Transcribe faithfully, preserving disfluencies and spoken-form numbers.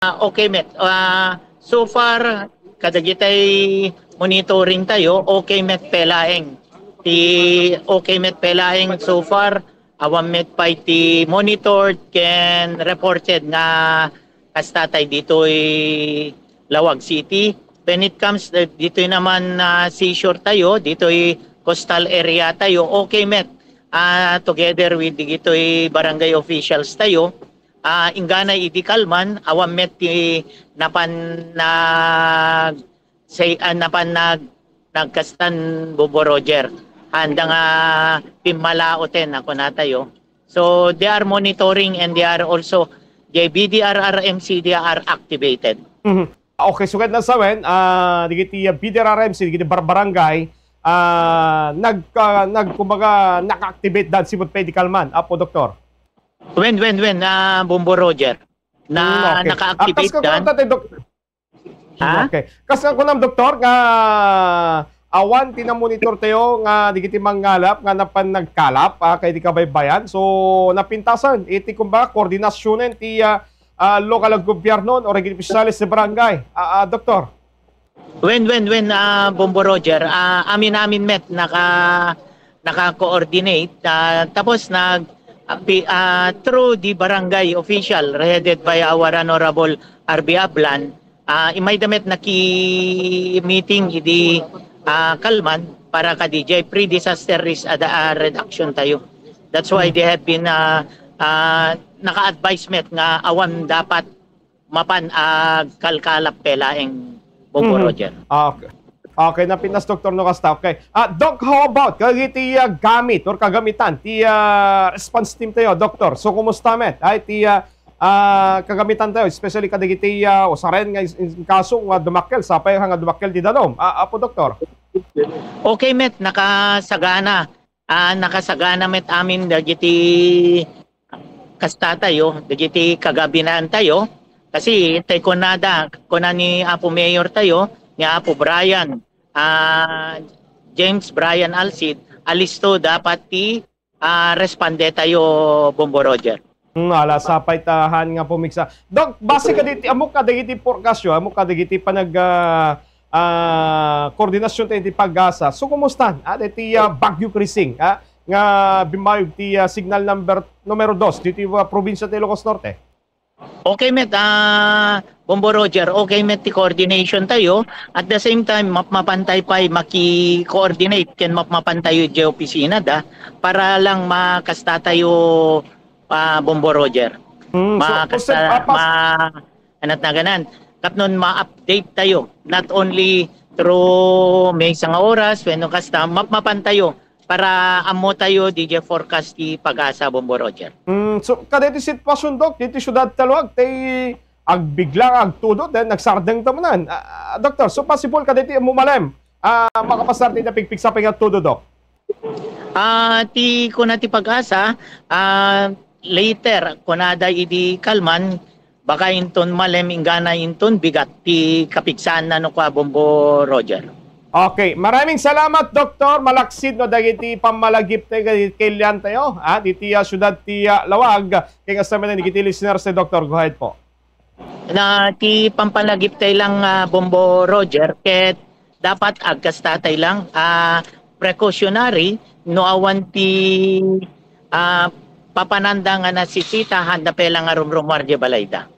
Ah, okay met. Ah, so far, kadagitay monitoring tayo, okay met pay laeng. Ti okay met pay laeng so far, awan met pay ti monitored ken reported nga kasta tay ditoy Laoag City. When it comes, eh, ditoy naman, ah, seashore tayo, ditoy coastal area tayo, okay met. Ah, together with ditoy barangay officials tayo, ah, inggana idi kalman, awan met ti napan nag-, say, ah, napan nag-, nagkastan, Bombo Roger. Handa nga pimmalaoten a kunatayo. So, they are monitoring and they are also, the B D R R M C, they are activated. Mhm. Okay, so ket nasawen, ah, dagiti, ah, B D R R M C, dagiti bar-, barangay, ah, nag-, ah, nag-, kumbaga, naka-activate dan, simud pay di kalman, Apo Doktor? When, when, when, ah, Bombo Roger? Na Mm, okay. naka-activate Ah, kas-, dan? Kas-, Dok-, Ha? Okay. Kas nga kunam, Doktor, nga awan ti namonitor tayo nga digiti mangngalaw nga napan nagkalap, ah, kay di kabaybayan. So, napintasan iti, kumbaga, koordinasionen ti, ah, ah, lokal a gobyerno o dagiti opisyales ti barangay. Ah, ah, Doktor. When, when, when, ah, Bombo Roger, ah, amin-amin met naka-, naka-coordinate, ah, tapos nag-, ah, pi-, ah, through the barangay official headed by our Honorable R B Ablan, ah, imayda met naki-meeting idi, ah, kalman para kadi jay pre-disaster risk ada-, ah, reduction tayo. That's why Hmm. they have been, ah, ah, naka-advise met nga awan dapat mapan agkalkalap pay laeng, Bombo Mhm. Roger. Okay. Okay, napintas, Doktor, no kasta. Okay. Ah, Doc, how about kadagiti, ah, gamit or kagamitan ti, ah, response team tayo, Doktor? So, kumusta met? Ay, ti, ah, ah, kagamitan tayo, especially kadagiti, ah, usaren nga is-, in kaso nga dumakkel, sapay nga dumakkel ti danum. Ah, Apo Doktor. Okay met, nakasagana. Ah, nakasagana met amin dagiti kasta tayo, dagiti kagamitan tayo. Kasi tay kunada, kuna ni Apo Mayor tayo, ni Apo Brian, ah, James Brian Alcid, alisto dapat ti, ah, responde tayo, Bombo Roger. Hmm, ala, sapay ta han nga pumigsa. Doc, base kaditi, ammok kadagiti forecast yo, ammok kadagiti panag, ah, ah, koordinasyon tayo ti PAGASA. So, kumusta? Ah, diti, ah, Bagyo Krising, ah, nga bimmayog ti, ah, signal number, numero dos, diti, ah, probinsya ti Ilocos Norte. Okay met, ah, Bombo Roger, okay met ti coordination tayo. At the same time, map-, mapantay pay maki-coordinate ken map-, mapantayo iti opisina da para lang makasta tayo, ah, Bombo Roger. Hmm, so, Makasta, so, ah, pas- ma-, anat na ganan. Tapnon ma-update tayo, not only through maysa nga oras, wenno kasta, map-, mapantayo para ammo tayo, D J forecast ti PAGASA, Bombo Roger. Mm, so, kadaytoy sitwasyon, Doc, ditoy siudad ti Laoag, tay agbigla, agtudot, then nagsardeng ta manen. Ah, ah, Doktor, so possible kadaytoy ammo malem, ah, makapasar ti napigpigsa pay nga tudo, Doc? Ah, ti kuna ti PAGASA, ah, later, kunada idi kalman, baka inton malem inggana inton bigat ti kapigsaanna no kua, Bombo Roger. Okay, maraming salamat, Doktor. Malaksid no dagiti pammalagip tayo, dagiti kailan tayo, ah, diti, ah, siudad ti, ah, Laoag. Kay nga sa dagiti listeners ni Doktor, go ahead po. Na ti pammalagip tayo lang, ah, Bombo Roger, ket dapat agkasta tayo lang, ah, precautionary, no awan ti, ah, papananda nga nasisita, handa pay lang nga rumrumuar di balayda.